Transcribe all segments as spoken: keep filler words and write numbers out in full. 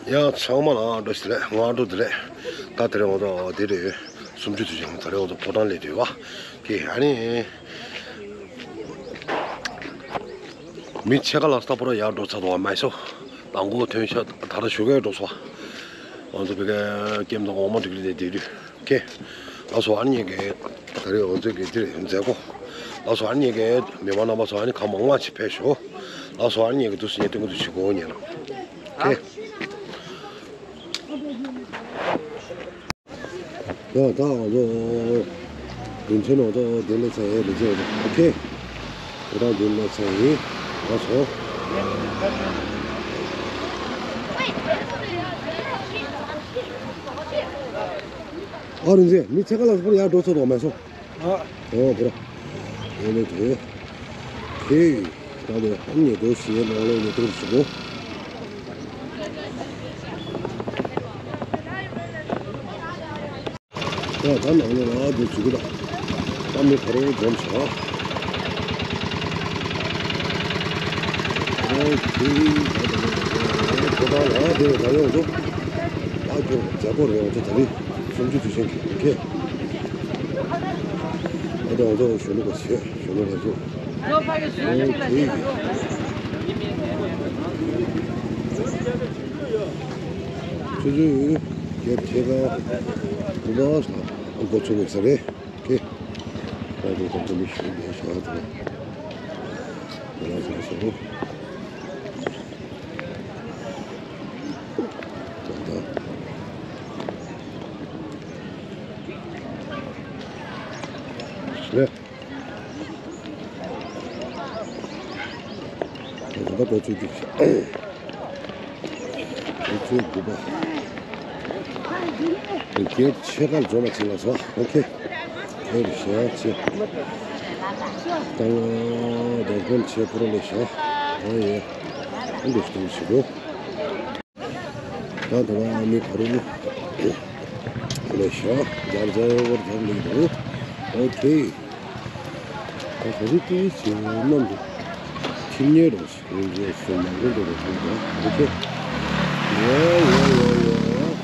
ཡ་ཚང་མ་ལ་བཀྲ་ཤིས་བདེ་ལེགས། སྔ་དྲོ་བདེ་ལེགས། ད་དེ་རིང་འོ་ད་དེ་རེད། སུམ་ཅུ་དུས་ཆེན་ད་རེས་འོ་ད་ཕོ་བྲང་སླེབས་དུས་བ། ཀྱེ་ཨ་ནི། མི་ཕྱེད་ཀ་ལ་ས་ཕོ་ར་ཡར་འགྲོ་ཚར་འདུག་བ། མ་སོ། དང་པོ་ཐོན་ཤག་ད་ལྟ་ཞོགས་ཀས་འགྲོ་སོང་བ། ང་ཚོ་བི་ཀའི་ཀེམ་དང་འོ་མ་འགྲིག་རེད་དེ་དུས། ཀྱེ། ལགས་སོ། ཨ་ནི་ངེད་ཀྱི་ད་རེས་འོ་ཚོད་ཀྱི་འདིར་མཛད་སྒོ། ལགས་སོ། ཨ་ནི་ངེད་ཀྱི་མི་མང་རྣམ་པ་ཚོ་ཨ་ནི་གང་མང་མང་ཅིག་ཕེབས་ཤོག། ལགས་སོ། ཨ་ནི་ངེད་ཀྱི་དུས་སུ་ངས་སྟོན་གྱི་འདུག་ཞུ་གོ་ཉན་ན། ཀྱེ། ཡ་ད་ང་ཚོ་རྒྱུ་མཚན་ང་ཚོ་དེ་ལས་ཚ་ཡས་རེད་ཅེས། ཨོ་ཁེ། ད་ལྟ་དེ་ལས་ཚ་ཡིན། ལགས་སོ། ཨ་རིང་ཚེ་མི་ཚེ་ག་ལ་སྤོར་ཡར་འགྲོ་ཚོད་དོགས་མེད་སོང་། ཨོ་བོ་ར། ཨེ་ནས་དེ། ཁེ། ད་དེ་ཨ་ནི་དོ་ཞེས་ནང་ལོགས་ནས་གཏོང་ཞིག་གོ། ད་ད་ནང་ལོགས་ལ་དེ་ཞུ་གི་ད། ད་མི་ཁ་རོག་འཛོམས་ཤག། ཨོ་ཁེ། ད་ད་ད་ད་ད་ད་ཡོང་ཚོ། ད་ཁྱོད་མཛད་སྒོ་རེད་ཡོང་ཚོ་ད་རེས། སུམ་ཅུ་དུས་ཆེན་གྱི་ཁེ། ཨ་ད་ང་ཚོ་གཞོན་ནུ་ག་ཆེ་གཞོན་ནུ་ག་ཚོ། ཨོ་ཁེ། ཆུ་ཚོད་བརྒྱད་ཕྱེད་ཀ་དགུ་པ་ལ་འགོ་ཚུགས་དགོས་ས་རེད་ཁེ། ཨ་ད་ད་ད་མི་ཞིག་བསྡད་ཤག་ད། ང་ཚོ་ཚོ། ད་ད། ལེ། ད་ད་འགོ་ཚུགས་རྒྱུ། འགོ་ཚུགས་དགུ་པ། བརྒྱད་ཕྱེད་ཀར་འཛོམས་པ་ཅིག་ལ་སོ། ཨོ་ཁེ། ཨེ་རེད་ཤག་ཅེས། ད་ང་ད་ཕོན་ཆེ་ཁོ་རང་ལས་ཤག། ཨ་ཡེ། ཨ་འདི་ཞིག་ཞིག་གོ། ད་ད་ང་མི་ཁོ་རང་ལས་ཤག། འཇར་འཇར་བོར་འཇར་ལེགས་འདུག། ཨོ་ཁེ། ད་ཁོ་རང་ཏོག་ཙམ་གནམ་དུ་ཁྱིམ་ཉལ་རོགས། ཡིན་གྱི་སོ་མ་འགྲོ་འགྲོ་འགྲོ་འགྲོ་འགྲོ། ཨོ་ཁེ། ཡ་ཡ་ཡ་ཡ་ཡ།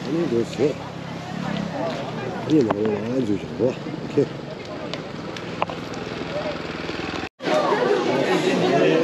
ཨ་ནི་འགྲོ་ཆེ། ཨ་ནི་ནང་ལ་ང་འཛུལ་བཞག་རོགས། ཨོ་ཁེ། ཨོ་ཁེ།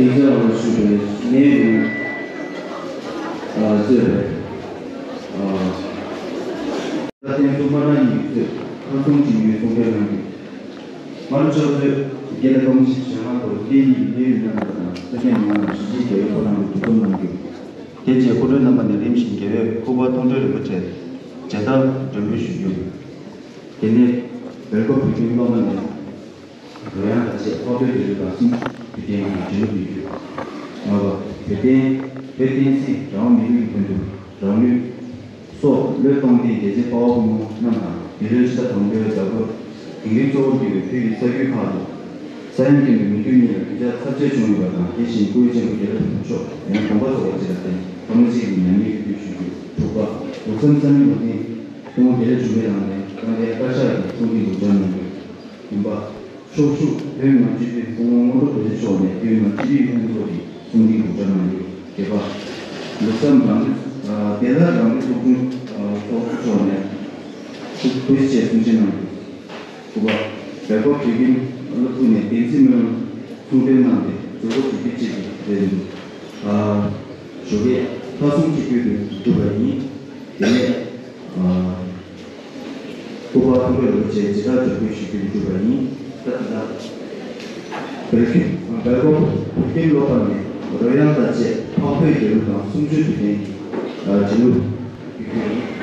ལྷན་རྒྱས་ལ་ཞུ་བའི་གནས་ཡུལ་གཙོས་པའི་ལྷ་ལྡན་སུ་པར་ན་ཉིད་གཙོས་ཁ་སང་ཅིག་ཡུལ་གསུང་སྤེལ་གནང་རྒྱུ། མར་ཕྱོགས་གཙོས་དགེ་ལས་ཀུང་སི་ཞལ་ལག་ཐོག་བསྟན་གྱི་གནས་ཡུལ་རྣམ་པ་དང་ས་སྐྱ་མི་མང་གཞིས་བྱེས་རྒྱལ་བའི་ཕོ་བྲང་དུ་འདུ་འཛོམས་གནང་རྒྱུ། དེ་རྗེས་སྐུ་མགྲོན་རྣམ་པ་ནས་རིམ་བཞིན་རྒྱལ་བའི་སྐུ་པར་མཐོང་གྲོལ་རིན་པོ་ཆེ་མཇལ་དར་སྒྲོན་འབུལ་ཞུ་རྒྱུ། དེ་ནས་སྦེལ་ཀོབ་བོད་ཁྱིམ་སློབ་མ་ནས་རོལ་དབྱངས་དང་བཅས་འཕགས་བོད་རྒྱལ་གླུ་དང་གསུང་ཆོས་ཀྱི་རྟེན་གྱི་འབྲི་ལུགས་ཡོད་རྒྱུ། ལྔ་པ། བོད་བསྟན། བོད་བསྟན་སྲིད་རང་དབང་མི་རིགས་ཀྱི་དོན་དུ་རང་ལུས་སྲོག་བློས་གཏོང་མཁན་རྒྱལ་གཅེས་དཔའ་བོ་ཕོ་མོ་རྣམས་དང་། དེ་ལོའི་ཕྱི་ཟླ་དང་པོའི་ཟླ་འགོར་དིང་རི་གཙོ་བོར་གྱུར་པའི་བོད་ཀྱི་ས་ཁུལ་ཁག་ཏུ་ས་ཡོམ་རྐྱེན་པས་མི་སྒེར་གཉིས་ལ་རྒྱུ་ཆ་ཚབས་ཆེ་བྱུང་ཡོད་པ་དང་། དེ་བཞིན་སྐུ་ཡི་གཅེན་པོ་རྒྱལ་བ་རིན་པོ་ཆེ་མཆོག་ཡང་གོམ་པ་རྫོགས་པ་བཅས་ལ་བརྟེན་ཐ་མ་གཅིག་གི་མྱ་ངན་གུས་འདུད་ཞུ་རྒྱུ། དྲུག་པ། ལུགས་བསམ་ས་གནས་ལུང་བསྟན་སྐུ་ངོ་དགེ་ལེགས་འབྱུང་གནས་ལགས་ནས་དཀའ་ངལ་བཀའ་ཤག་གི་གསུང་འཕྲིན་སྒྲོག་སྦྱང་གནང་རྒྱུ། བདུན་པ། ཤོག་ཞུ། བོད་མི་མང་སྤྱི་འཐུས་སྐུ་ངོ་སྔོན་འགྲོ་རྡོ་རྗེ་མཆོག་ནས་བོད་མི་མང་སྤྱི་འཐུས་ལྷན་ཚོགས་ཀྱི་གསུང་འཕྲིན་སྒྲོག་སྦྱང་གནང་རྒྱུ། བརྒྱད་པ། ལུགས་བསམ་རང་ལུས། ཨ། བདེ་བླག་རང་ལུས་ཚོགས་ཆུང་། ཨ། ཚོགས་གཙོ་མཆོག་ནས་སྐུ་སྐུ་ཕྱྭའི་གསུང་ཆོས་གནང་རྒྱུ། དགུ་པ། སྦེལ་ཀོབ་བོད་ཁྱིམ་སློབ་ཕྲུག་ནས་བསྟན་འཛིན་སྨོན་ལམ་གསུང་འདོན་གནང་སྟེ་མཛད་སྒོ་གཟིགས་འབུལ་བཅས་ཀྱི་རེད་འདུག། ཨ། ཞོགས་ཀས་ལྷ་སྲུང་གཅིག་པུས་དུ་གྲུབ་པ་ཡིན། དེ་ནས། ཨ། སྐུ་པར་མཐོང་གྲོལ་རིན་པོ་ཆེ་མཇལ་དར་སྒྲོན་འབུལ་ཞུ་རྒྱུ་གྲུབ་པ་ཡིན། ད་ལྟ་སྦེལ་ཀོབ་སྦེལ་ཀོབ་བོད་ཁྱིམ་སློབ་གྲྭ་ནས་རོལ་དབྱངས་དང་བཅས་འཕགས་བོད་རྒྱལ་གླུ་དང་གསུང་ཆོས་ཀྱི་རྟེན་གྱི་འབྲི་ལུགས་ཡོད་རྒྱུ་ཡིན།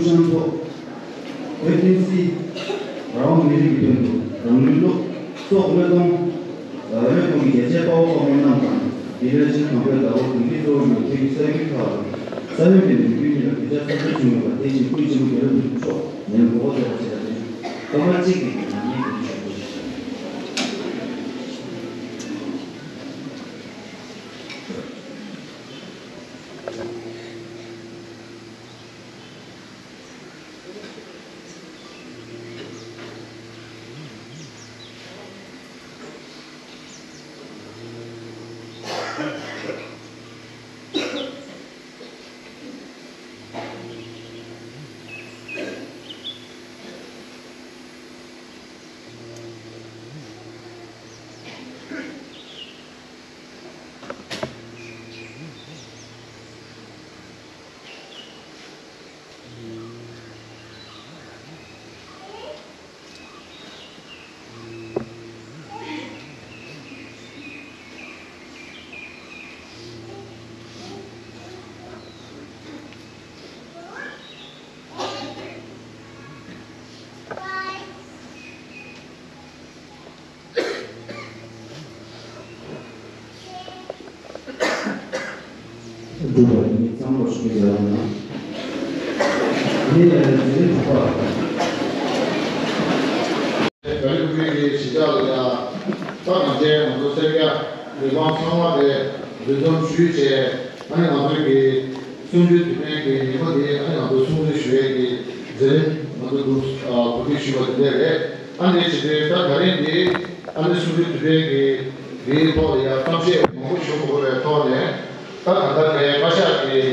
ཤང་ཚོགས། བོད་བསྟན་སྲིད། རང་དབང་མི་རིགས་ཀྱི་དོན་དུ་རང་ལུས་བློས་བློས་གཏོང་། བློས་གཏོང་གི་རྒྱལ་གཅེས་དཔའ་བོ་དཔའ་མོ་རྣམས་དང་། དེ་བས་ཕྱིར་དམ་པའི་ཟླ་བོ་དགུན་ཁའི་གཙོ་བོ་མྱུར་མཐུད་ཀྱི་ས་ཡུལ་ཁག་ལ་ས་ཡུལ་གྱི་ནུས་རྒྱུ་གཉིས་ལ་གུས་ཕྱག་ཚོགས་སྤྲོད་བྱུང་ཡོད་པ་དེ་བཞིན་སྐུའི་གཅེན་པོ་རྒྱལ་བ་ཐུགས་རྗེ་མཆོག་ནས་མགོ་སྐོར་ཐེབས་པ་ཆེད་དུ་སྐར་མ་གཅིག་གི་ནང་ཉིན་དུ་ཞུ་དགོས། སྒྲུབ་པ་ནི་གཙང་མར་ཞུགས་པའི་ལམ་ན། འདི་ལ་འཛིན་རིམ་དྲུག་པ། བོད་རིགས་ཀྱི་གཞིས་ཆགས་ལ་ཡང་ད་གང་ཅན་ང་ཚོ་སེར་སྐྱ་མི་མང་ཚང་མ་དེ་འདུ་འཛོམས་ཞུས་བྱས། ཨ་ནི་ང་ཚོའི་གི་གསུམ་བཅུའི་དུས་དྲན་གྱི་ཉིན་མོ་དེ་ཨ་ནི་ང་ཚོ་སྲུང་བརྩི་ཞུ་ཡས་ཀྱི་མཛད་རིམ་ང་ཚོ་འདུག་གོ་སྒྲིག་ཞུས་པ་དེ་འདྲ་རེད། ཨ་ནི་བྱེད་དུས་ད་ད་རིང་འདི་ཨ་ནི་གསུམ་བཅུའི་དུས་དྲན་གྱི་འདིའི་ཐོག་ལ་ཡང་གཏམ་བཤད་མང་པོ་ཞུ་དགོས་པའི་ཐོག་ནས། ད་ད་ལྟ་ངའི་བཀའ་ཤག་གིས་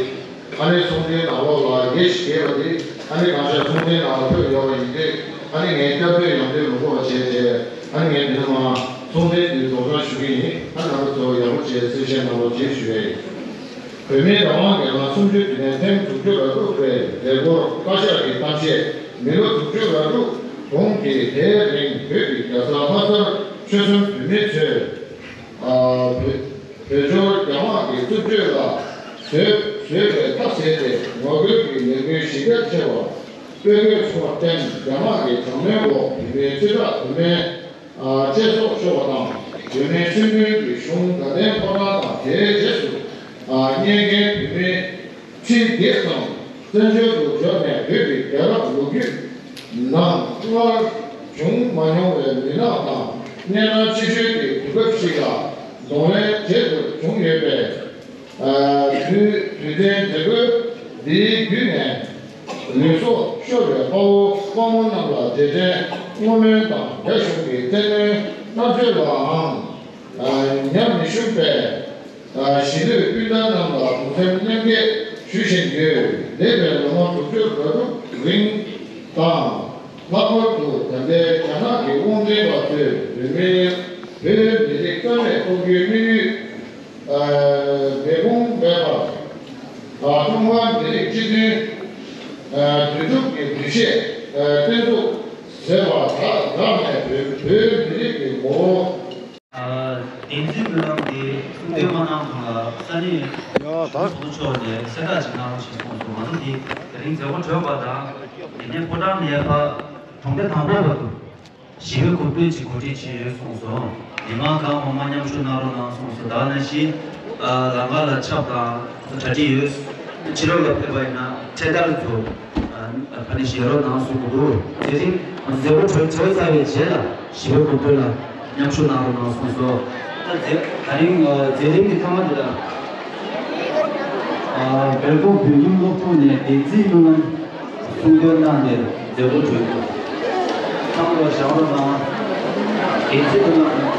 ཨ་ནི་གསུང་འཕྲིན་ནང་ལོགས་ལ་ཡེ་ཤེས་རྒྱས་པ་འདི་ཨ་ནི་གང་ཤར་གསུང་འཕྲིན་ནང་ལ་ཕུལ་ཡོད་པ་ཡིན་དུས། ཨ་ནི་ངས་སྐྱབས་བཅོལ་ཡང་བསྐྱར་མི་དགོས་པ་བྱས་བྱས། ཨ་ནི་ངས་འདི་ནས་མར་གསུང་འཕྲིན་འདི་སྒྲོག་སྦྱང་ཞུ་གི་ཡིན། ཨ་ནི་ང་ཚོ་ཚོ་ཡག་པོ་བྱས་གསལ་བཤད་གནང་རོགས་བྱེད་ཞུ་ཡས་ཡིན། བོད་མིའི་རང་དབང་སྒེར་ལངས་གསུམ་བཅུའི་དུས་དྲན་ཐེངས་དྲུག་ཅུ་རེ་དྲུག་པའི་མཛད་སྒོར་བཀའ་ཤག་གི་གཏམ་བཤད། མི་ལོ་དྲུག་ཅུ་རེ་དྲུག་གོང་གི་དེའི་རིང་བོད་ཀྱི་རྒྱལ་ས་ལྷ་སར་ཆོལ་གསུམ་བོད་མི་ཚོས། ཨ། བོད་བོད་ལྗོངས་རྒྱ་དམག་གི་རྩུབ་སྤྱོད་ལ་བཟོད་བཟོད་པའི་མཐའ་ཟད་དེ་ངོ་རྒོལ་གྱི་ལས་འགུལ་གཞི་རྒྱ་ཆེ་བ་སྤེལ་དགོས་བྱུང་བར་བརྟེན། རྒྱ་དམག་གི་དྲག་གནོན་འོག་བོད་མིའི་རྩིས་ཁྲ་དུ་མའི་ཨ་བཅད་སོགས་ཤོར་བ་དང་། བོད་མིའི་ཁྲིམས་མཐུན་གྱི་གཞུང་དགའ་ལྡན་ཕོ་བྲང་དང་དེའི་རྗེས་སུ་ཨ་གཉེན་འགན་བོད་མིའི་ཁྲི་བརྒྱད་ཙམ་བཙན་བྱོལ་དུ་འབྱོར་ནས། བོད་ཀྱི་རྒྱལ་རབས་ལོ་རྒྱུས་ནང་སྔར་བྱུང་མ་མྱོང་བའི་མི་ནག་དང་གཉན་འཕྲང་ཆེ་ཤོས་ཀྱི་དུས་སྐབས་ཤིག་ལ་གདོང་ལེན་བྱེད་དགོས་བྱུང་ཡོད་པས། ཨ། དུས་དུས་དྲན་མཛད་སྒོ་འདིའི་བརྒྱུད་ནས་ལུས་སྲོག་ཤོར་བའི་དཔའ་བོ་དཔའ་མོ་རྣམས་ལ་རྗེས་དྲན་བསྔོ་སྨོན་དང་། རྒྱ་གཞུང་གི་བཙན་གནོན་མནར་གཅོད་ལའང་ཨ་ཉམས་མི་ཞུམ་པའི་ཨ་གཞིས་ལུས་སྤུན་ཟླ་རྣམས་ལ་གདུང་སེམས་མཉམ་སྐྱེད་ཞུ་བཞིན་ཡོད། འདས་པའི་ལོ་ངོ་དྲུག་ཅུ་རེ་དྲུག་རིང་དང་། ལྷག་པར་དུ་ད་ལྟའི་རྒྱ་ནག་གི་དབང་འཛིན་པ་ཚོས་བོད་མིའི་བོད་མི་རིགས་རྩ་མེད་གཏོང་རྒྱུའི་དམིགས་ཡུལ་ཨ་མེད་དགུང་མེད་པར། ཨ་ཀྲུང་ཧྭ་མི་རིགས་གཅིག་མཐུན་ཨ་བོད་སྒྲུབ་ཀྱི་འདུ་ཤེས་ཨ་བརྟན་ཚུགས་ཟེར་བ་དག་དག་ནས་བོད་བོད་མི་རིགས་ཀྱི་ངོ་བོ། ཨ་བདེན་ཚིག་སྨོན་ལམ་དེ་གསུང་འདོན་མ་གནང་གོང་ལ་ས་གནས་ཡ་ད་གཞུང་ཚོགས་མཆོག་ནས་གསལ་བསྒྲགས་ཅིག་གནང་རོགས་ཞེས་གསུངས་སོང་། ང་ཚོ་འདི་དེ་རིང་མཛད་སྒོ་གྲོལ་བ་དང་། དེ་ནས་ཕོ་བྲང་ནས་ཕར་གྲོང་སྡེ་དང་པོ་བར་དུ་ཞི་བའི་གོམ་བགྲོད་ཅིག་གོ་སྒྲིག་བྱས་ཡོད་གསུངས་སོང་། མི་མང་གང་མང་མང་མཉམ་ཞུགས་གནང་རོགས་གནང་གསུངས་སོང་། ད་ནང་བཞིན་ཨ་ལམ་ཁ་ལ་ཆབ་དང་གྲ་སྒྲིག་ཡོད། ཕྱི་ལོགས་ལ་ཕེབས་པ་ཡིན་ན་འཕྲེད་དར་ཚོ་ཨ་ཕ་ནས་བཞེས་རོགས་གནང་གསུངས་འདུག་དེ་རིང་མཛད་སྒོ་གྲོལ་གྲོལ་ཚར་བའི་རྗེས་ལ་ཞི་བའི་གོམ་བགྲོད་ལ་མཉམ་ཞུགས་གནང་རོགས་གནང་གསུངས་སོང་། ད་དེ་ད་རིང་ཨ་མཛད་རིམ་གྱི་ཐ་མ་འདི་ལ་ཨ་སྦེལ་ཀོབ་བོད་ཁྱིམ་སློབ་ཕྲུག་ནས་བདེན་ཚིག་སྨོན་ལམ་གསུང་འདོན་གནང་སྟེ་མཛད་སྒོ་གྲོལ་འདུག་ཚང་མ་བཞེངས་རོགས་གནང་། བདེན་ཚིག་སྨོན་ལམ།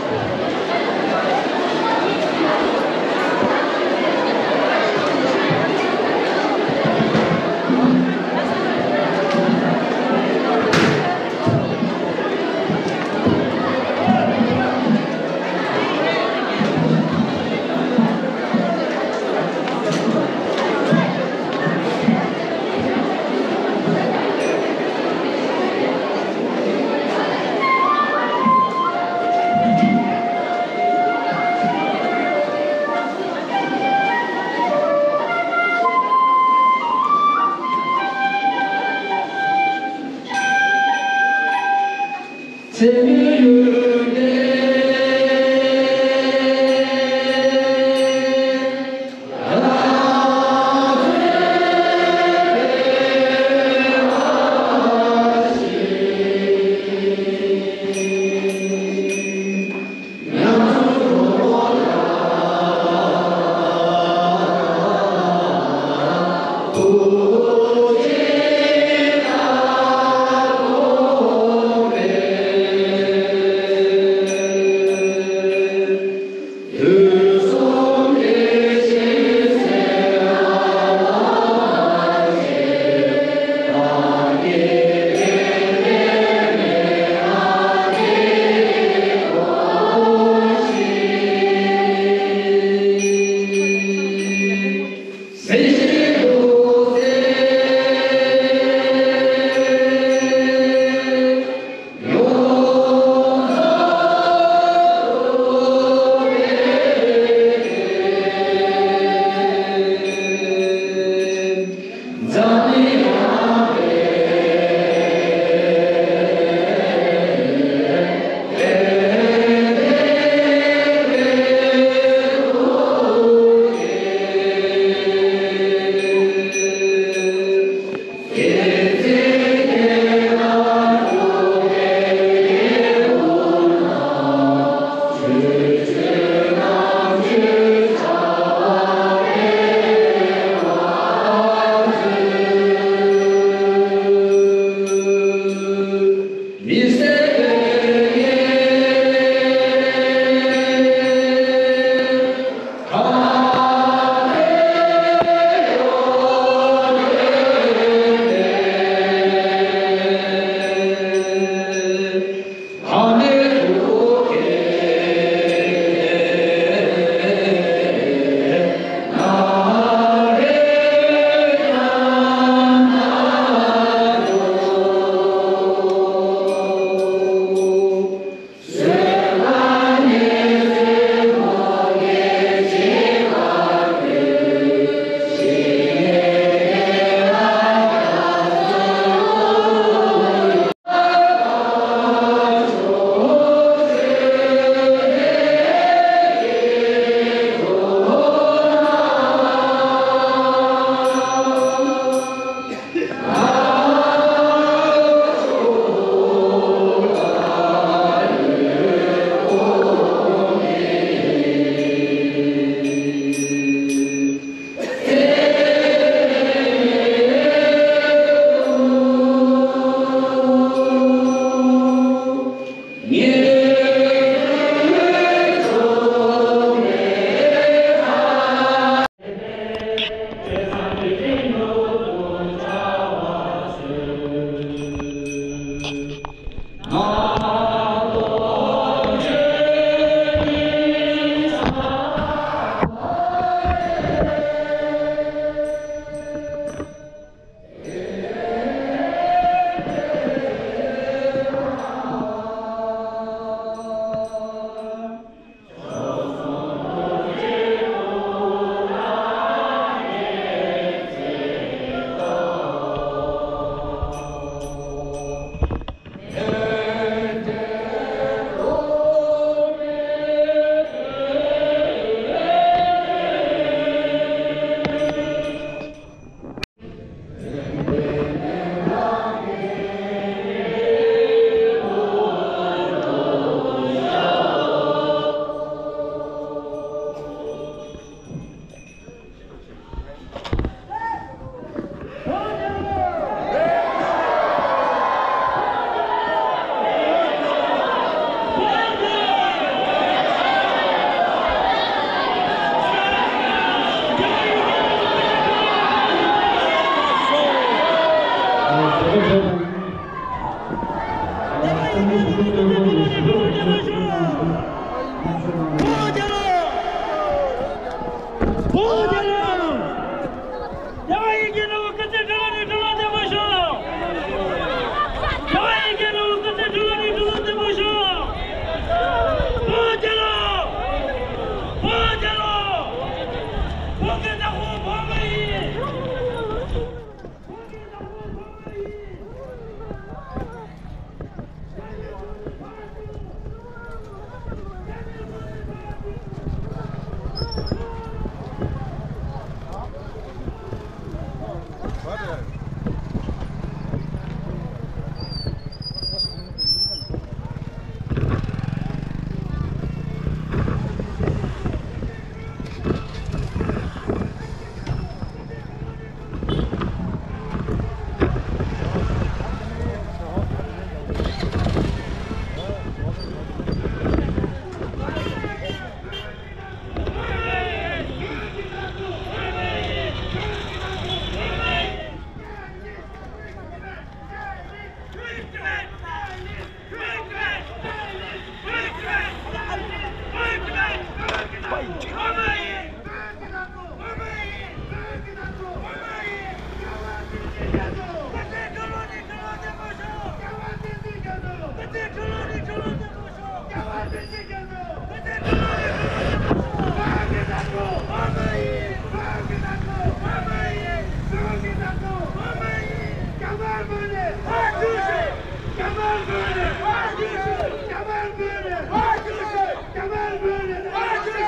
རྒྱལ་བ་རིན་པོ་ཆེ་སྐུ་ཚེ་ཧྲིལ་བོ་ནས་ཧྲིལ་བོ་བར་དུ།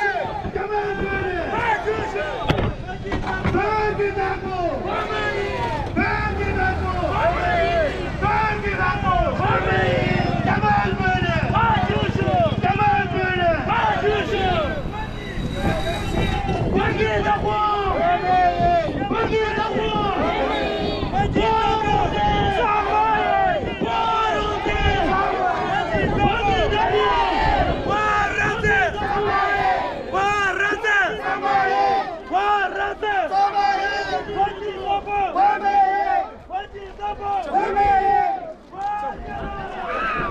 རྒྱལ་བ་རིན་པོ་ཆེ་སྐུ་ཚེ་ཧྲིལ་བོ་ནས་ཧྲིལ་བོ་བར་དུ། རྒྱལ་བ་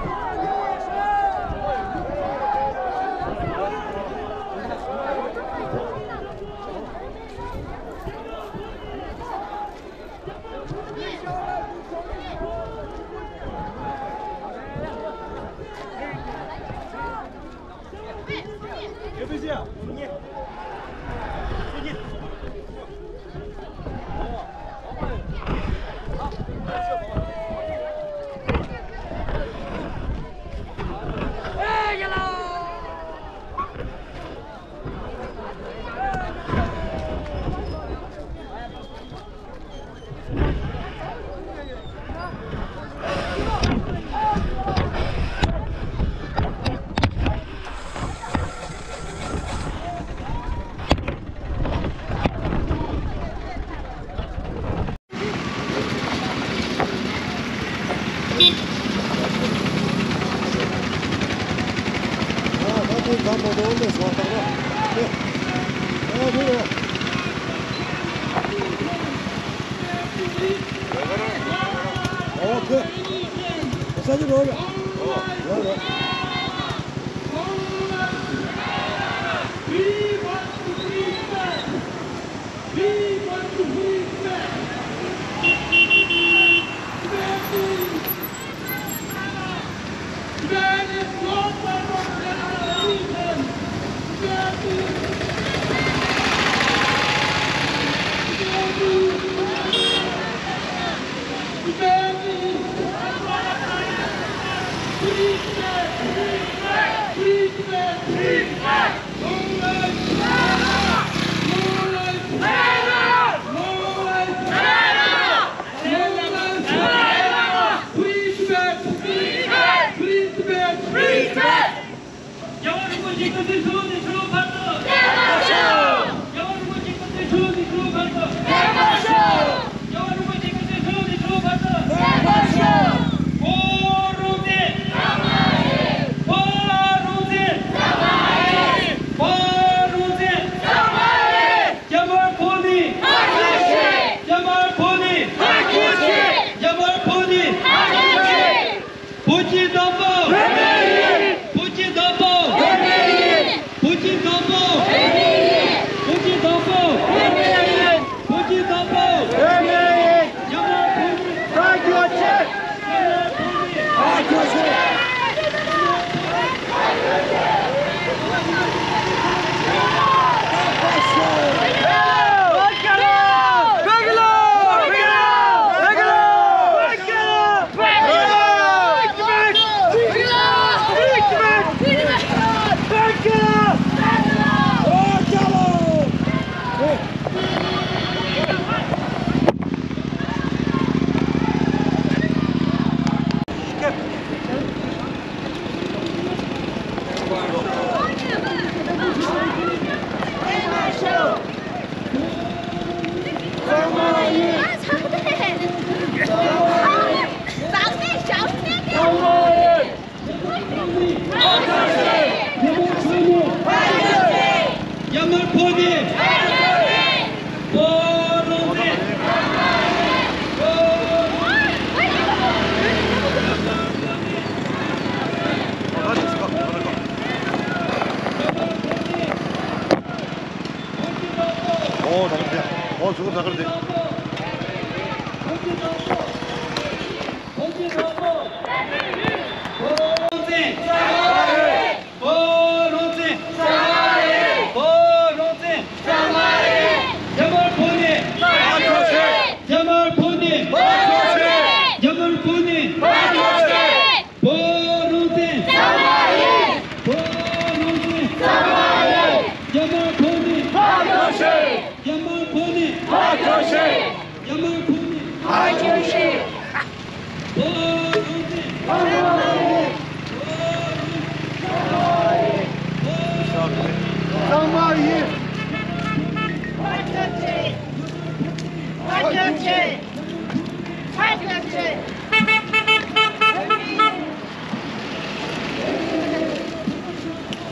རིན་པོ་ཆེ་སྐུ་ཚེ་ཧྲིལ་བོ་ནས་ཧྲིལ་བོ་བར་དུ། རྒྱལ་བ་རིན་པོ་ཆེ་སྐུ་ཚེ་ཧྲིལ་བོ་ནས་ཧྲིལ་བོ་བར་དུ། བོད་རང་བཙན། བོད་རང་བཙན། བོད་རང་བཙན། རྒྱ་དམར་ཕོ་ཉ། རྒྱ་དམར་ཕོ་ཉ། རྒྱ་དམར་ཕོ་ཉ། བོད་ཀྱི་བདག་པོ། བོད་ཀྱི་བདག་པོ། བོད་ཀྱི་བདག་པོ། བོད་ཀྱི་བདག་པོ། བོད་ཀྱི་བདག་པོ། རྒྱ་དམར་ཕོ་ཉ། རྒྱ་དམར་ཕོ་ཉ། རྒྱ་དམར་ཕོ་ཉ། བོད་རང་བཙན། ཨོ་ད་གར་དེ། ཨོ་ཟུག་ད་གར་དེ། བོད་རང་བཙན། བོད་རང་བཙན། བོད་རང་བཙན། རྒྱ་དམར་ཕོ་ཉ། རྒྱ་དམར་ཕོ་ཉ། རྒྱ་དམར་ཕོ་ཉ། བོད་རང་བཙན།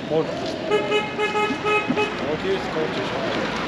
Hold on. What is going to happen?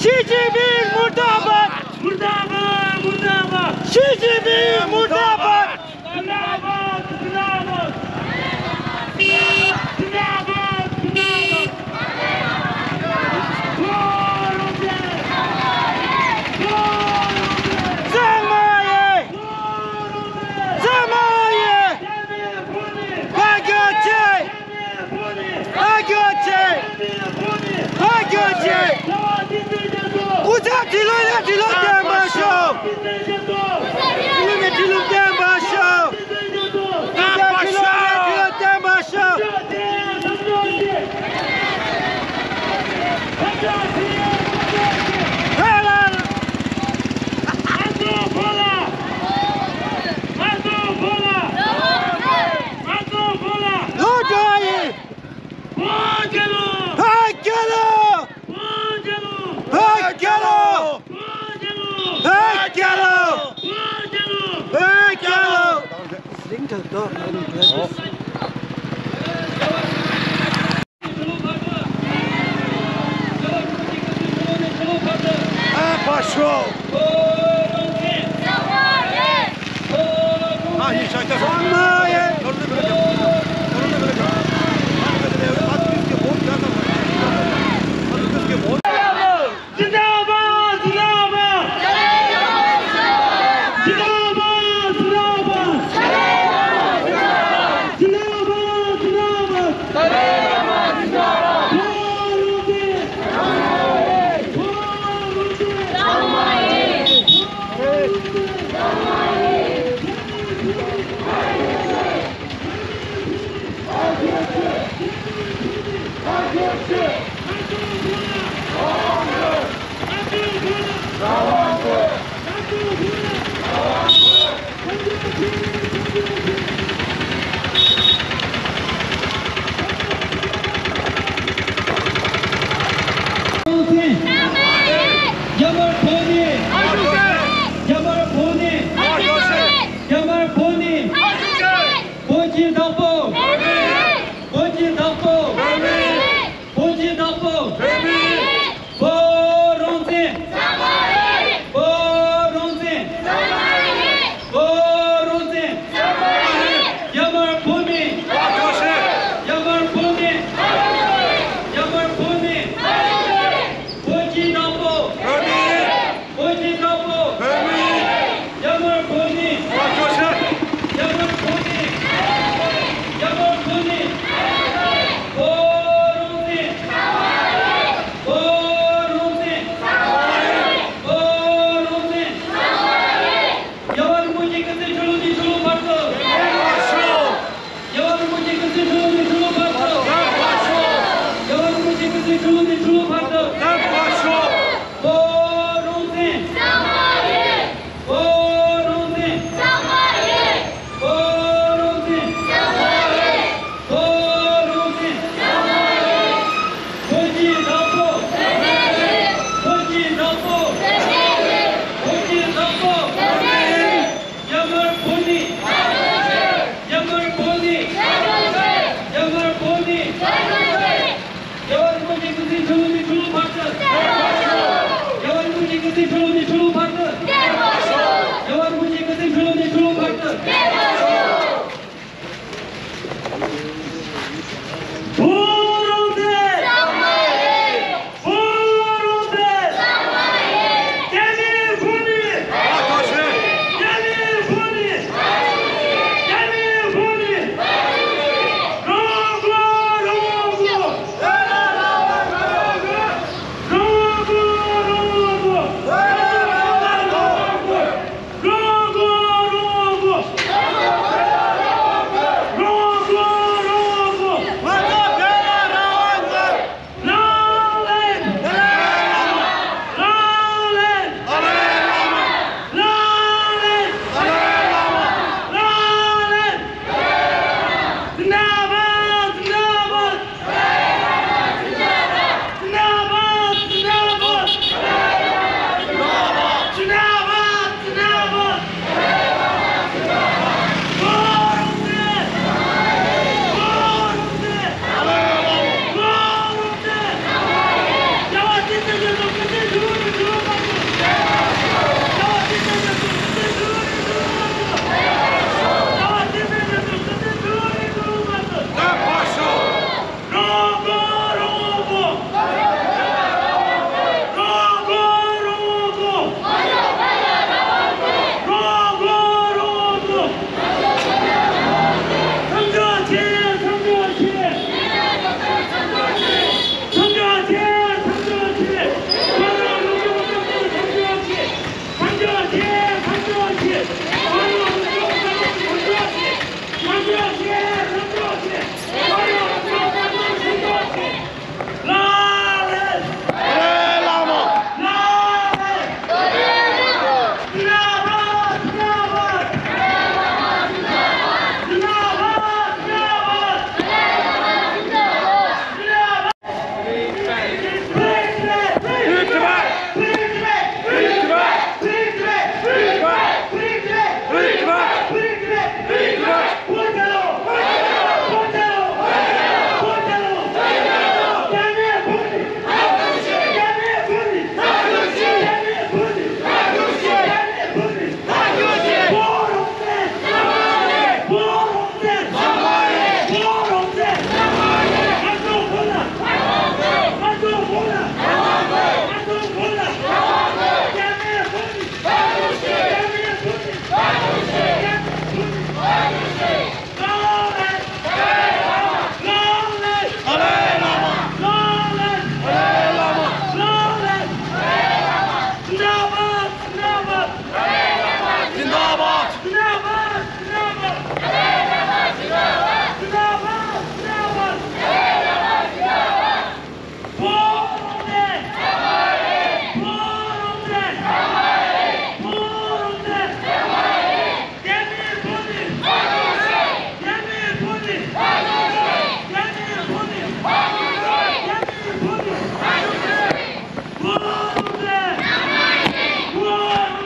Şi Jinping murdabad! Murdabad, murdabad! Şi Jinping murdabad! Zindabad, zindabad! Zindabad, zindabad! Zangmaya! Zangmaya! Bagyoche! Bagyoche! Bagyoche! སྐུ་ཚབ་ཁྲི་ལོ་ནས་ཁྲི་ལོ་བརྟན་པར་ཤོག་སྐུ་ཚབ་ཁྲི་ལོ་ནས་ཁྲི་ལོ་བརྟན་པར་ཤོག་སྐུ་ཚབ་ཁྲི་ལོ་ནས་ཁྲི་ལོ་བརྟན་པར་ཤོག་ཧེ་ལ། ལོ་འགྲོ་བ་ཡིན། ཧ་རྒྱལ་ལོ། ཧ་རྒྱལ་ལོ། ཧ་རྒྱལ་ལོ། ཧ་རྒྱལ་ལོ། རྒྱ་དམར་ཕོ་ཉ། རྒྱ་དམར་ཕོ་ཉ། རྒྱ་དམར་ཕོ་ཉ། བོད་ཀྱི་བདག་པོ། བོད་ཀྱི་བདག་པོ། བོད་ཀྱི་བདག་པོ། བོད་རང་བཙན། བོད་རང་བཙན། བོད་རང་བཙན། རྒྱ་དམར་ཕོ་ཉ། རྒྱ་དམར་ཕོ་ཉ། རྒྱ་དམར་ཕོ་ཉ། བོད་ཀྱི་བདག་པོ། བོད་ཀྱི་བདག་པོ། རྒྱ་དམར་ཕོ་ཉ། རྒྱ་དམར་ཕོ་ཉ། རྒྱ་དམར་ཕོ་ཉ། བོད་རང་བཙན། བོད་རང་བཙན། བོད་རང་བཙན། རྒྱལ་བ་རིན་པོ་ཆེ་སྐུ་ཚེ་ཁྲི་ལོ་ནས་ཁྲི་ལོ་བར་དུ། རྒྱལ་བ་རིན་པོ་ཆེ་སྐུ་ཚེ་ཁྲི་ལོ་ནས་ཁྲི་ལོ་བར་དུ། རྒྱལ་བ་རིན་པོ་ཆེ་སྐུ་ཚེ་ཁྲི་ལོ་ནས་ཁྲི་ལོ་བར་དུ། བོད་རང་བཙན། བོད་རང་བཙན། བོད་རང་བཙན། བོད་རང་བཙན། བོད་ཀྱི་བདག་པོ། བོད་ཀྱི་བདག་པོ། བོད་ཀྱི་བདག་པོ། རྒྱ་དམར་ཕོ་ཉ། རྒྱ་དམར་ཕོ་ཉ། རྒྱ་དམར་ཕོ་ཉ། རྒྱལ་བ་རིན་པོ་ཆེ་སྐུ་ཚེ་ཁྲི་ལོ་ནས་ཁྲི་ལོ་བར་དུ།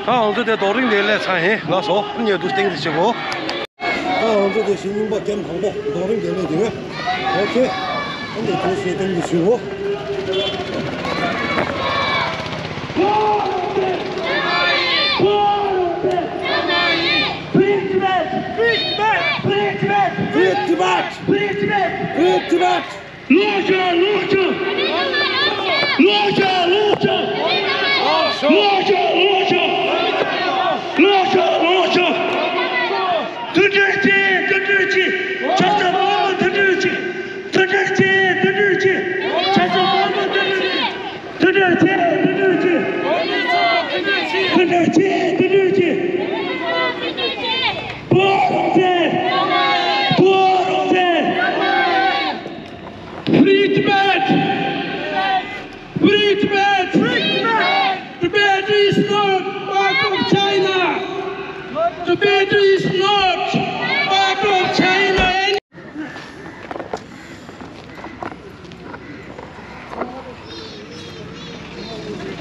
ད་ང་ཚོ་དེ་རྡོ་རིང་དེ་སླེབས་ཚར་ཡིན། ལགས་སོ། ཉེ་དུ་སྟེང་དུ་བྱེད་དགོས། ད་ང་ཚོ་དེ་གཞིས་རྙིང་པ་ཀེམ་དང་པོ་རྡོ་རིང་དེ་སླེབས་དེ། ཨོ་ཁེ། ཨ་ནི་དེ་སུ་སྟེང་དུ་བྱེད་དགོས། Free Tibet! Free Tibet! Free Tibet! ལོག་བྱ། ལོག་བྱ། ལོག་བྱ། ལོག་བྱ། ལོག་བྱ། ལོག་བྱ། ལོག་བྱ། ལོག་བྱ། མཐུན་སྒྲིལ་གྱིས། མཐུན་སྒྲིལ་གྱིས། ཆབ་སྲིད་དམག་དམངས་མཐུན་སྒྲིལ་གྱིས། མཐུན་སྒྲིལ་གྱིས། མཐུན་སྒྲིལ་གྱིས། ཆབ་སྲིད་དམག་དམངས་མཐུན་སྒྲིལ་གྱིས། མཐུན་སྒྲིལ་གྱིས། མཐུན་སྒྲིལ་གྱིས། མཐུན་སྒྲིལ་གྱིས། མཐུན་སྒྲིལ་གྱིས། བོད་རང་བཙན། བོད་རང་བཙན། Free Tibet! Free Tibet! Free Tibet! Tibet is not part of China! Tibet is not part of China!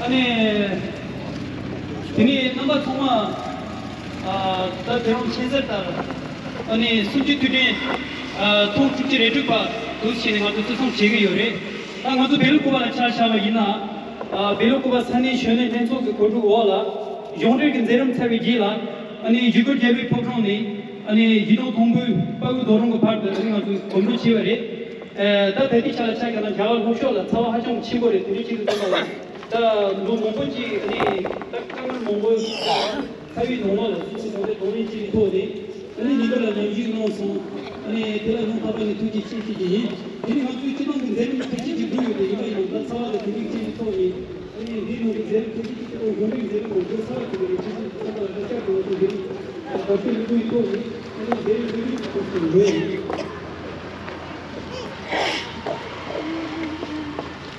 ཨ་ནི། དེ་ནས་རྣམ་པ་ཚང་མ། ཨ། ད་དེ་རིང་ཤེས་གསལ་ལྟར། ཨ་ནི་གསུམ་བཅུའི་དུས་དྲན། ཨ། ཐེངས་བཅུ་གཅིག་རེ་དྲུག་པ་འདུག་བྱས་ནས་ང་ཚོ་བརྩི་སྲུང་བྱེད་ཀྱི་ཡོད་རེད། ད་ང་ཚོ་བེ་ལུ་ཀུ་པ་ལ་ཆ་བཞག་པ་ཡིན་ན། ཨ། བེ་ལུ་ཀུ་པ་ས་གནས་གཞོན་ནུ་ལྷན་ཚོགས་ཀྱི་གོ་སྒྲིག་འོག་ལ། གཞུང་འབྲེལ་གྱི་མཛད་རིམ་ཚར་བའི་རྗེས་ལ། ཨ་ནི་ཡུལ་སྐོར་རྒྱལ་པོའི་ཕོ་བྲང་ནས། ཨ་ནི་ཡིད་དབང་མཐོན་པོའི་དཔའ་བོའི་རྡོ་རིང་གི་བར་དུ། ཨ་ནི་ང་ཚོས་གོམ་བགྲོད་བྱས་པ་རེད། ཨ། ད་ད་ལྟའི་ཆ་ལ་ཆ་བཞག་ན་རྒྱ་གར་ལྷོ་ཕྱོགས་ལ་ཚ་བ་ཧ་ཅང་ཆེན་པོ་རེད། དེ་འདྲའི་ཆེད་དུ་བཏང་བ་ལ། ད་ལོ་མང་པོ་ཅིག་ཨ་ནི་ད་དཀའ་ངལ་མང་པོ། ཚ་བའི་ནང་ལོགས་ལ་སོ་སོ་གང་ལྟར་གདོང་ལེན་བྱེད་ཀྱི་ཐོག་ནས། ཨ་ནི་ཉིན་དཀར་ལ་ནམ་རྒྱུན་གནང་སོང་། ཨ་ནི་དེ་ལ་སྙིང་ཐག་པ་ནས་ཐུགས་རྗེ་ཆེ་ཞུ་རྒྱུ་ཡིན། དེ་ནི་ང་ཚོའི་སྤྱི་བཏང་གི་མཛད་རིམ་ཁ་ཤས་ཅིག་འགྲོ་ཡོད་དེ། ཡིན་པ་ཡིན་ན་ད་ཚ་བ་དང་དེ་རིགས་ཅན་གྱི་ཐོག་ནས། ཨ་ནི་འདིའི་ནང་དུ་མཛད་རིམ་ཁ་ཤས་ཅིག་གི་ཐོག་གཞུང་འབྲེལ་མཛད་རིམ་ནང་འགྲོ་ཚར་བ་དེ་རེད། དེ་བཞིན་ཚང་མ་ལ་བཀའ་ཁྱབ་འོས་པའི་འདི་རིགས་དགའ་སྐྱོ་མཉམ་སྤུངས་ཀྱི་ཐོག་ནས། ཨ་ནི་མཛད་རིམ་འགྲོ་རྒྱུའི་ཐོག་ནས་འགྲོ་ཡ་ཡིན།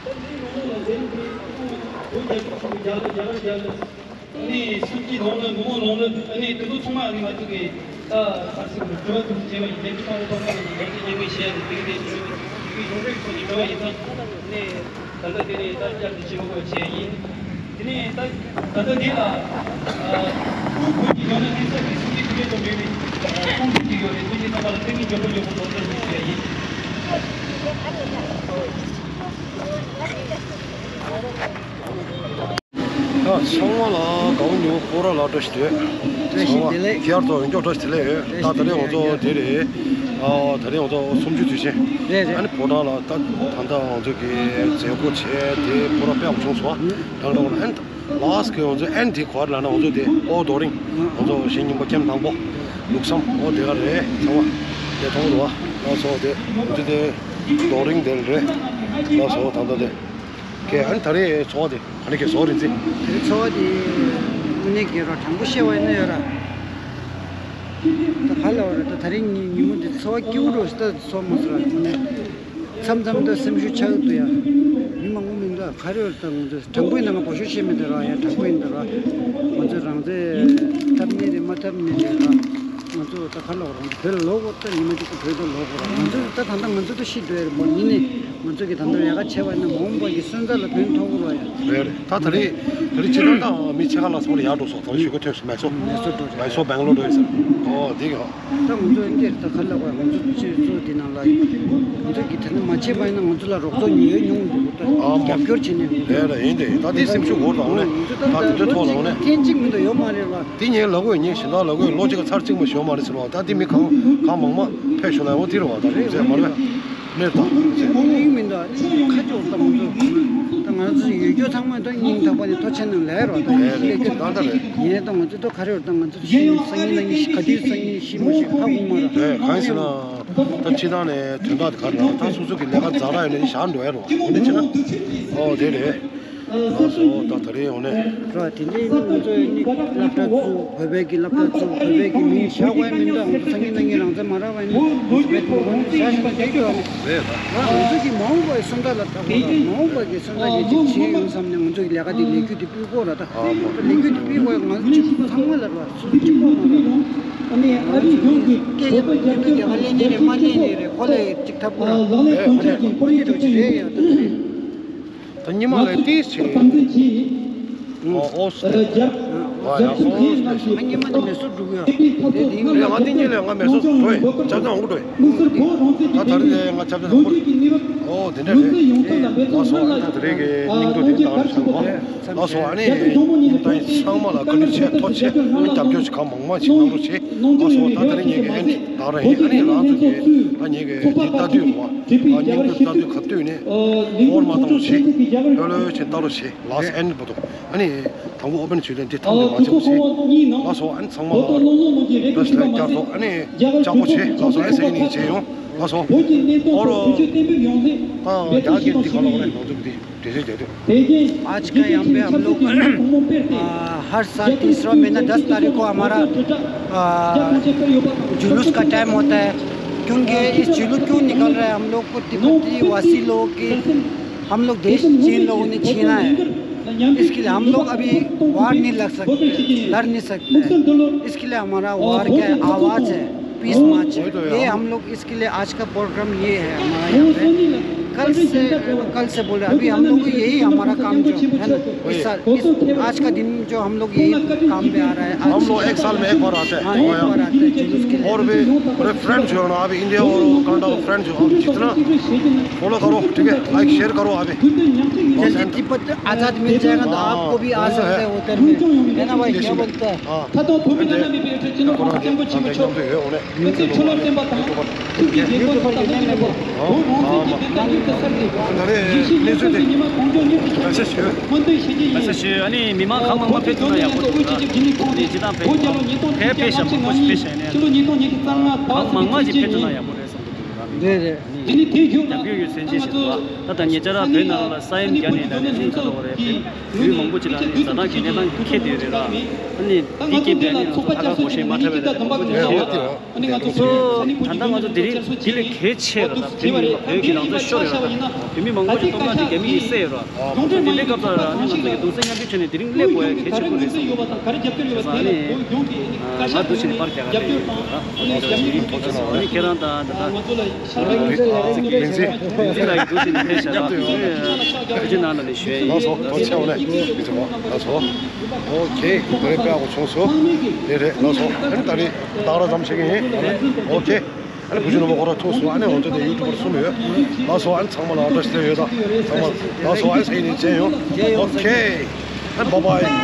ད་འདིའི་ནང་ལོགས་ལ་མཛད་རིམ་འདི་ཚང་མ་བོད་རྒྱལ་ཁབ་ཆེན་པོའི་རྒྱལ་ལ་རྒྱལ་ར་རྒྱལ་ལ། ཨ་ནི་སེམས་ཀྱི་ནང་ལ་མི་མང་ནང་ལ། ཨ་ནི་དེ་ཚོ་ཚང་མ་ཨ་ནི་ང་ཚོ་གི་ད་ཧ་སི་གི་དྲི་བ་དུ་བྱས་པ་ཡིན། དེ་ཚོ་ཚང་མ་ཚང་མ་ང་ཚོ་མཉམ་འབྲེལ་བྱས་ཡ་དེ་གི་དེ་ཚོ་གི་ཡོང་རེ་ཚོ་གི་དྲི་བ་ཡིན་ཙང་། ཨ་ནི་ད་ལྟ་དེ་ནི་ད་བསྐྱར་དུ་ཕྱི་མ་གོ་བྱས་ཡིན། དེ་ནི་ད་ད་ལྟ་འདི་ལ་ཨ་བོད་ཀྱི་ཡོང་ན་ནི་ས་གི་སུ་ཡི་དེ་ཚོ་འདྲེས་ནས་ཨ་ཁོང་ཚོ་གི་ཡོད་རེད། དེ་ནི་ཚང་མ་ལ་ཐེངས་གཉིས་མགྱོགས་པོ་མགྱོགས་པོ་ལོ་ཙཱ་ཞིག་བྱས་ཡིན། ཡ། ཚང་མ་ལ་དགའ་བོ་ཉོ་ཁོ་ར་ལ་བཀྲ་ཤིས་བདེ་ལེགས། ཚང་མ་བསྐྱར་དུ་ཡོང་རྒྱུ་བཀྲ་ཤིས་བདེ་ལེགས་ཡོད། ད་ད་རེས་ང་ཚོ་དེ་རེད། ཨ། ད་རེས་ང་ཚོ་གསུམ་བཅུའི་དུས་ཆེན། རེད་རེད། ཨ་ནི་ཕོ་བྲང་ལ་ད་ད་ལྟ་ང་ཚོ་གི་མཛད་སྒོ་བྱས་དེ་ཕོ་བྲང་དཔེ་ཡག་པོ་བྱུང་སོང་། ད་ད་ཨ་ནི་ལཱ་སི་ཀི་ང་ཚོ་ཨ་ནི་དེ་ག་རེ་ལབ་ན། ང་ཚོ་དེ་ཨོ་རྡོ་རིང་། ང་ཚོ་གཞིས་རྙིང་པ་ཀེམ་དང་པོ་ལུགས་བསམ་ཨོ་དེ་ག་རེད། ཚང་མ་དེ་མཐོང་རོགས། ལགས་སོ། དེ་ང་ཚོ་དེ་རྡོ་རིང་དེ་རེད། ལགས་སོ། ད་ད་དེ། ཁྱེད་ཨ་ནི་ད་རེས་ཚོར་བ་དེ་ག་འདྲ། ཁྱེད་ཚོར་བ་རིག་འཛིན། ད་རེས་ཚོར་བ་དེ་དངོས་གནས་ཀྱི་རོ་དྲང་པོ་བཤད་པ་ཡིན་ན་ཡོད་ར། ད་ག་ལ་བ་ར། ད་ད་རེས་ཉི་ཉིན་མོ་དེ་ཚོར་བ་སྐྱིད་པོ་འདྲ་ཞིག་ད་ཚོར་མ་སོང་ར། དངོས་གནས་མཚམས་མཚམས་ད་སེམས་ཤུགས་ཆག་འདུག་ཡ། མི་མང་པོ་མི་འདུག་ག་རེ་ཡོད་ར། ད་ང་ཚོ་དྲང་པོ་ཡིན་ན་ང་བ་ཤོ་བཤད་མི་འདུག་ར། ཡ་དྲང་པོ་ཡིན་འདུག་ར། ང་ཚོ་རང་བཙན་འཐབ་ནི་རེད་མ་འཐབ་ནི་རེད་ར། ང་ཚོ་ད་ག་ལ་བ་ར། བོད་ལ་ལོག་དགོས། ད་ཉི་མ་གཅིག་ད་བོད་དུ་ལོག་དགོས་ར། ང་ཚོ་ད་ད་ལྟ་ང་ཚོ་ད་ཤི་འགྲོ་ཡ་རེད་མོ། ཡིན་ནའི་ང་ཚོ་གི་ད་ལྟ་ལས་ཀ་བྱས་པ་ཡིན་ན་མ་འོངས་པ་གི་སོན་རྩ་ལ་ཕན་ཐོགས་ཀྱི་རེད་ཡ། རེད་རེད། ད་ད་རེས་ད་རེས་ཕྱི་ནང་ད་མི་ཕྱེད་ཀ་ལྷག་ཙམ་ལ་ཡར་འགྲོ་སོང་། ད་རེས་ཞུ་གི་ཐོན་སོང་། མེ་སོ། མེ་སོ་འགྲོ་རེད། མེ་སོ་སྦེང་ལོར་འགྲོ་ཡོད་ཟེར། ཨོ་དེ་གི་ཧ། ད་ང་ཚོ་འདིར་ད་ག་ལ་བ། ང་ཚོ་སྤྱི་ཚོགས་འདི་ནང་ལ་ང་ཚོ་གི་དེ་ནི་མ་བྱས་པ་ཡིན་ན་ང་ཚོ་ལ་རོགས་ཚོགས་ཉུང་ཉུང་འདུག་ད་ཨ་མ། རྒྱབ་སྐྱོར་བྱེད་ནས་འདུག་རེད་རེད། ཡིན་དེ་ད་དེ་སེམས་ཤུགས་འོར་དང་ནས་ད་དེ་འདྲ་ཐོག་ལ་ནས་ཐེངས་གཅིག་མི་འདུག་ཡོད་མ་རེད་བ། དེ་ངས་ལབ་དགོས། ངས་གཞན་དག་ལབ་དགོས། ལོ་གཅིག་ག་ཚར་གཅིག་མ་ཞོན་མ་རེད་ཟེར་བ། ད་དེ་མི་གང་གང་མང་མང་ཕེབས་ཤོག་ལ་འོ་དེ་རེད་བ། ད་རེད་ཟེར་མ་རེད། མེར་དང་། དེ་ཡིན་མིན་ད་ཁ་ཕྱོགས་ད་ང་ཚོ་ད་ང་ཚོ་ཡོད་རྒྱུ་ཚང་མ་ད་སྙིང་ཐག་པ་ནས་ཐུགས་རྗེ་ཆེ་གནང་ལབ་རོགས། ད་རེད་རེད། ད་ད་རེད། ཡིན་ད་ང་ཚོ་ད་ག་རེ་ཡོད། ད་ང་ཚོ་ཤི་སང་ཉིན་གནངས་ཉིན་ག་དུས་སང་ཉིན་ཤི་མ་ཤི་ཧ་གོ་མ་རེད། རེད། གང་ཡིན་ཟེར་ན་ད་སྤྱི་བཏང་ནས་དོན་དག་དེ་ག་རེ་ལབ། ད་སོ་སོ་གི་ལས་ཀ་ཛ་དྲག་ཡོད་ན་ནི་བཞག་འགྲོ་ཡ་རེད་བ། འོ་འདི་བྱས་ན། ཨོ་དེ་རེད། ལགས་སོ། ད་ད་རེས་ཡོང་ནས། ར་དེ་འདྲའི་ང་ཚོ་ནི་སློབ་གྲྭ་བཙུགས། བོད་པའི་གི་སློབ་གྲྭ་བཙུགས། བོད་པའི་གི་མིང་བཞག་དགོས་མིན་འདུག་ང་ཚོ་སང་ཉིན་གནངས་ཉིན་རང་བཙན་མ་རག་པ་ཡིན་ན་ང་ཚོ་བོད་དུ་ངོ་ནས་བཞག་བཞིན་པ་བསྡད་རྒྱུ་ཨ་ནི། རེད་ད། ང་ཚོ་གི་མ་འོངས་པའི་སོན་རྩ་ལ་བལྟ་དགོས་ར། མ་འོངས་པ་གི་སོན་རྩ་གི་ཅིག་བྱེད་ཡོང་བསམ་ནས་ང་ཚོ་གི་ལས་ཀ་དེ་ལས་འགུལ་དེ་སྤེལ་དགོས་ར། ད་ལས་འགུལ་དེ་སྤེལ་དགོས། ང་ཚོ་གཅིག་པུ་ཚང་མ་ལ་ར་སུ་གཅིག་པུ་མ་ར། ང་ཚོ་གི་སྐད་ཆ་བོད་པའི་རྒྱལ་ཁ་ལེན་ནི་རེད་མ་ལེན་ནི་རེད། ཁོ་ལ་ཅིག་ཐབས་དགོས་ར། ཁོ་ལ་ཅིག་འདྲ་ཅིག་རེད་ཡ། ད་རེད། ད་ཉི་མ་ལ་ཏིས་ཆེ། ཨོ་ཨོ་སི་ཏྲེ། ཡག་པོ། ཨ་ཉི་མ་ནི་མེ་སོར་འགྲོ་གི་ཡོད། དེ་དེ་རེད། ང་དེ་ཉིན་ལས་ང་མེ་སོར་འགྲོ་ཡིན། ཆབ་ཆ་འོང་གི་འགྲོ་ཡིན། ད་ད་རེས་ལས་ང་ཆབ་ཆ་འོང་གི་འགྲོ་ཡིན། ཨོ་དེ་འདྲ་རེད། ལགས་སོ། ཨ་ད་དེ་རིང་གི་སྙིང་བསྡུས་དེ་ད་རེས་བྱུང་བ། ལགས་སོ། ཨ་ནི་ད་ཡིན་ཚང་མ་ལ་བཀའ་དྲིན་ཆེ་ཐུགས་རྗེ་ཆེ། རྒྱབ་སྐྱོར་ཞིག་གང་མང་མང་ཞིག་གནང་རོགས་བྱེད། ལགས་སོ། ད་ད་རེས་ངེད་ཀྱི་ཨན་ད་རེས་ཨ་ནི་ང་ཚོ་གི་ད་ངེད་ཀྱི་འདི་ལྟ་དུས་རེད་བ། ཨ་སྙིང་བསྡུས་ལྟ་དུས་ག་དུས་ནས་ཧོར་མ་བཏང་རོགས་བྱེད། ལྷོད་ལྷོད་བྱེད་ལྟ་རོགས་བྱེད། ལགས་སོ། ཨན་བུ་དུ། ཨ་ནི་དང་པོ་ཨོ་པན་བྱེད་དོན་འདི་ཐམས་ཅད་མ་བྱེད་པ་བྱེད། ལགས་སོ། ཨ་ནི་ཚང་མ་ལ་བཀྲ་ཤིས་བདེ་ལེགས་བསྐྱར་དུ་ཨ་ནི་ལྕགས་པོ་བྱེད། ལགས་སོ། ཨ་ཟེར་ནི་བྱེད་ཡོང་། ལགས་སོ། ཨོ་རོ། ད་རྒྱ་སྐད་འདི་ག་ལ་བ་རེད། ང་ཚོ་འདི་འགྲེལ་བཤད་རྒྱག་དུས། आज का यहाँ पे हम लोग, आ, हर साल तीसरा महीना दस तारीख को हमारा, आ, जुलूस का टाइम होता है, क्योंकि इस जुलूस क्यों निकल रहा है, हम लोग को तिब्बती वासी लोगों की हम लोग देश चीन लोगों ने छीना है। इसके लिए हम लोग अभी वार नहीं लड़ सकते, लड़ नहीं सकते। इसके लिए हमारा वार का आवाज़ है, पीस मार्च। ये हम लोग, इसके लिए आज का प्रोग्राम ये है हमारा यहाँ पे। कल से, कल से बोल रहे हैं, अभी हम लोग को यही हमारा काम जो है ना, इस साल, इस आज का दिन जो हम लोग यही काम पे आ रहा है। हम लोग एक साल में एक बार आते हैं। हाँ, एक बार आते हैं जुलूस के लिए। और भी बड़े फ्रेंड्स जो है ना, अभी इंडिया और कनाडा का फ्रेंड्स जो, आप जितना फॉलो करो, ठीक है, लाइक शेयर करो अभी। जल्दी तिब्बत आज़ाद मिल जाएगा तो आपको भी आ सकते हैं उधर में, है ना भाई? क्या बोलता है? ད་དུང་བོད་མི་རྣམས་ནས་མི་བེད་སྤྱི་ནོར་ཧ་ཅང་པོ་ཆེན་པོ་ཆོག། བོད་ཀྱི་ཆོས་ལ་བརྟེན་པ་དང་ཐུགས་ཀྱི་དགྱེས་པ་དང་བསྟན་པའི་ནོར་བུ། བོད་རང་བཙན་གྱི་བདག་རྒྱུད་དུ་གསལ་ཏེ། ཡེ་ཤེས་ཀྱི་ཁམས་སུ་ཉི་མ་གང་བྱུང་མྱུར་དུ་ཤར་ཏེ། སྨོན་འདུན་ཞུ་རྒྱུ་ཡིན། ཨ་ནི་མི་མང་གང་མང་མང་ཕེབས་ཐུབ་ན་ཡག་པོ་འདུག་ན། ཨ་ནི་སྤྱི་བཏང་ཕེབས་ཡོང་། ཕེབས་ཕེབས་ཤ་མང་པོ་ཞིག་ཕེབས་ཤ་ཡིན་ན། ཕྱི་ལོ་ཉིས་སྟོང་ཉི་ཤུ་རྩ་ལྔ་ཟླ་བ་གང་མང་མང་ཞིག་ཕེབས་ཐུབ་ན་ཡག་པོ་རེད་བསམ་གྱི་འདུག་རང་ཉིད། རེད་རེད། དེ་ནི་དེའི་རྒྱུད་ལ་རྒྱབ་སྐྱོར་ཡོད་ཚད་ཅིག་ཞིག་འདུག་ད་ལྟ་ཉེ་ཆར་བོད་ནང་ལ་ས་ཡོམ་བརྒྱབ་ནས་ལ་ནས་ནི་ག་ལ་བ་རེད། བོད་མང་པོ་ཅིག་ལ་ནི་ཛ་དྲག་གི་གནས་སྟངས་ཁེལ་བསྡད་ཡོད་རེད་ར། ཨ་ནི་དེ་སྐྱེས་པའི་ནི་ང་ཚོ་ལྷ་ཁང་སྒོ་ཆེན་མ་འཁྲབ་པའི་ལ་ནི་མང་པོ་ཅིག་ཡོད་རེད། ང་ཚོ་ད་ལྟ་ང་ཚོ་དེ་རིང་འདི་ལས་གལ་ཆེ་ར་ད་བོད་མི་བོད་ཀྱི་རང་བཙན་ཤོར་ཡོད་ར། བོད་མི་མང་པོ་ཅིག་སྟོབས་ལྡན་ཅིག་རྒྱ་མི་ཡིས་བསད་ཡོད་ར། དེ་འདྲའི་སྐབས་ལ་ནི་ང་ཚོ་ཡི་གདུང་སེམས་མཉམ་སྐྱེད་བྱས་ནས་དེ་རིང་སླེབས་དགོས་ཡ་གལ་ཆེན་པོ་རེད་བསམ་གྱི་འདུག་ར། ཨ་ནི་ང་འདུག་བྱས་ནས་པར་རྒྱག་ག་ལས་ཡོད་ར། ཨ་ནི་ཁྱེད་རང་ཚོ་ཡི་ཐུགས་རྗེ་གནང་། ཨ་ནི་ཁྱེད་རང་དང་ད་ལྟ་ལིང་ཙི། ལིང་ཙི་ལགས་ཀྱི་འདུག་སེ་ནས་ཕེབས་ཤག་ལ། བོད་ཕྱི་ནང་ལ་ནས་ཞུ་ཡ་ཡིན། ལགས་སོ། ཐུགས་རྗེ་ཆེ་བ་ལས། ལིང་ཙི་མ་ལགས་སོ། ཨོ་ཁེ། ད་རེས་དཔེ་ཡག་པོ་བྱུང་སོང་། དེ་རེད། ལགས་སོ། ཨ་ནི་ད་རེས་ཏག་ར་ཙམ་བྱེད་ཀྱི་ཡིན། ཨོ་ཁེ། ཨ་ནི་བུ་ཆུང་ནོར་བུ་ཁོ་རང་ཐུག་སོང་། ཨ་ནི་འོ་ཐོག་དེ་ཡུ་ཊུབ་པར་གསུམ་ཡོད། ལགས་སོ། ཨ་ནི་ཚང་མ་ལ་བཀྲ་ཤིས་བདེ་ལེགས་ཡོད་ད། ཚང་མ་ལགས་སོ། ཨ་ནི་ཚེ་རིང་ནས་མཇལ་ཡོང་། ཨོ་ཁེ། ཨ་ནི་བཱའི་བཱའི།